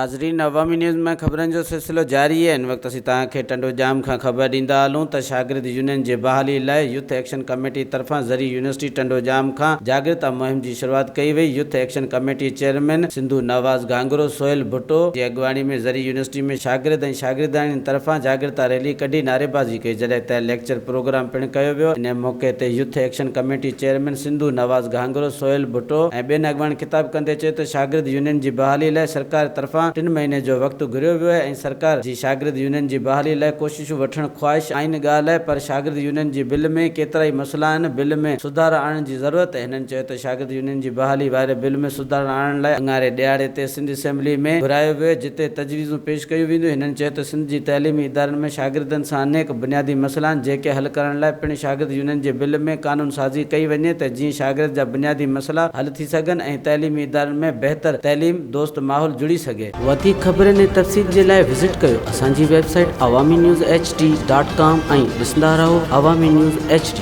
ناظرين عوامي نيوز ۾ خبرن جو سلسلو جاري آهي هن وقت اسين توهان کي ٽنڊو ڄام کان خبر ڏيندا هلون ته شاگرد يونين جي بحالي لاء يوٿ ايڪشن ڪميٽي طرفان زرعي يونيورسٽي ٽنڊو ڄام کان جاڳرتا مهم جي شروعات ڪئي وئي youth action committee chairman Sindhu Nawaz Ghanghro Sohail Bhutto جي اڳواڻي ۾ زرعي يونيورسٽي ۾ شاگرد ۽ شاگردياڻين طرفان جاڳرتا ريلي ڪڍي نعريبازي ڪئي جڏهن ته ليڪچر پروگرام پڻ ڪيو ويو ان موقعي تي youth action committee chairman Sindhu Nawaz Ghanghro Sohail Bhutto ۽ ٻين اڳواڻن خطاب ڪندي چيو ته شاگرد يونين جي بحالي لاء سرڪار طرفان ٽن مهيني جو وقت گهريو ويو آهي ۽ سرڪار جي شاگرد يونين جي بحالي لاء ڪوششون وٺڻ خواهش آئين ڳالهه آهي پر شاگرد يونين جي بل ۾ ڪيترائي مسئلا آهن بل ۾ سڌارا آڻڻ جي ضرورت آهي هنن چيو ته شاگرد يونين جي بحالي واري بل ۾ سڌارا آڻڻ لاء اڱاري ڏهاڙي تي سنڌ اسيمبلي ۾ گهرايو ويو جتي تجويزون پيش ڪيون وينديون هنن چيو ته سنڌ جي تعليمي ادارن ۾ شاگردن سان انيڪ بنيادي مسئلا آهن جيڪي حل ڪرڻ لاء پڻ شاگرد يونين جي بل ۾ قانون سازي ڪئي وڃي ته جيئن شاگرد جا بنيادي مسئلا حل ٿي سگهن ۽ تعليمي ادارن ۾ بهتر تعليم دوست ماحول جڙي سگهي. وڌيڪ خبرن ۽ تفصيل جي لاء وزٽ ڪيو اسان جي website Awami news H D dot com ۽ ڏسندا رهو عوامي نيوز ايڇ ڊي.